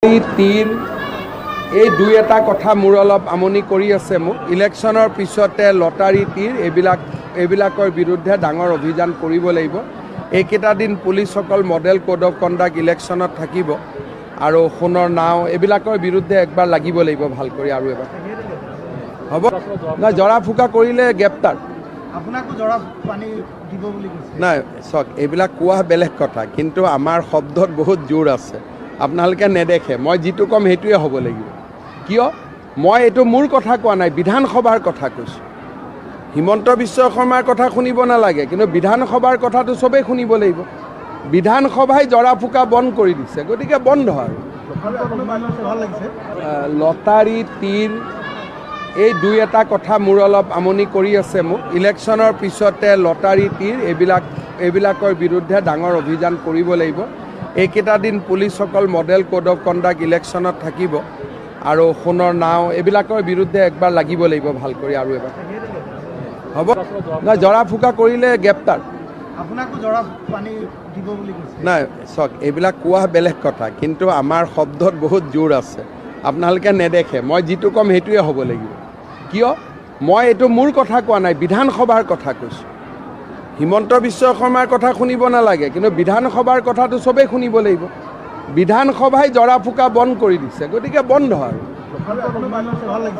তীৰ, এই দুই এটা কথা মোৰ অলপ আমনি কৰি আছে মোক। ইলেকশ্যনৰ পিছতে লটাৰী, তীৰ, এইবিলাকৰ বিৰুদ্ধে ডাঙৰ অভিযান কৰিব লাগিব। এইকেইটা দিন পুলিচসকল মডেল কোড অফ কণ্ডাক্ট ইলেকশ্যনত থাকিব আৰু সোণৰ নাও, এইবিলাকৰ বিৰুদ্ধে একবাৰ লাগিব লাগিব ভাল কৰি আৰু এবাৰ হ'ব নাই। জৰা ফুকা কৰিলে গ্ৰেপ্তাৰ। আপোনাকো জৰা পানী দিব বুলি কৈছে। নাই, চাওক, এইবিলাক কোৱা বেলেগ কথা, কিন্তু আমাৰ শব্দত বহুত জোৰ আছে। আপোনালোকে নেদেখে। মই যিটো ক'ম সেইটোৱে হ'ব লাগিব। কিয়? মই এইটো মোৰ কথা কোৱা নাই, বিধানসভাৰ কথা কৈছোঁ। হিমন্ত বিশ্ব শৰ্মাৰ কথা শুনিব নালাগে, কিন্তু বিধানসভাৰ কথাটো চবেই শুনিব লাগিব। বিধানসভাই জৰা ফুকা বন্ধ কৰি দিছে, গতিকে বন্ধ আৰু। ভাল লাগিছে। লটাৰী, তীৰ, এই দুই এটা কথা মোৰ অলপ আমনি কৰি আছে মোক। ইলেকশ্যনৰ পিছতে লটাৰী, তীৰ, এইবিলাকৰ বিৰুদ্ধে ডাঙৰ অভিযান কৰিব লাগিব। এইকেইটা দিন পুলিচসকল মডেল কোড অফ কণ্ডাক্ট ইলেকশ্যনত থাকিব আৰু সোণৰ নাও, এইবিলাকৰ বিৰুদ্ধে একবাৰ লাগিব লাগিব ভাল কৰি আৰু এবাৰ হ'ব নাই। জৰা ফুকা কৰিলে গ্ৰেপ্তাৰ। আপোনাকো জৰা পানী দিব বুলি কৈছে। নাই, চাওক, এইবিলাক কোৱা বেলেগ কথা, কিন্তু আমাৰ শব্দত বহুত জোৰ আছে। আপোনালোকে নেদেখে। মই যিটো ক'ম সেইটোৱে হ'ব লাগিব। কিয়? মই এইটো মোৰ কথা কোৱা নাই, বিধানসভাৰ কথা কৈছোঁ। হিমন্ত বিশ্ব শৰ্মাৰ কথা শুনিব নালাগে, কিন্তু বিধানসভাৰ কথাটো চবেই শুনিব লাগিব। বিধানসভাই জৰা ফুকা বন্ধ কৰি দিছে, গতিকে বন্ধ আৰু। ভাল লাগিছে।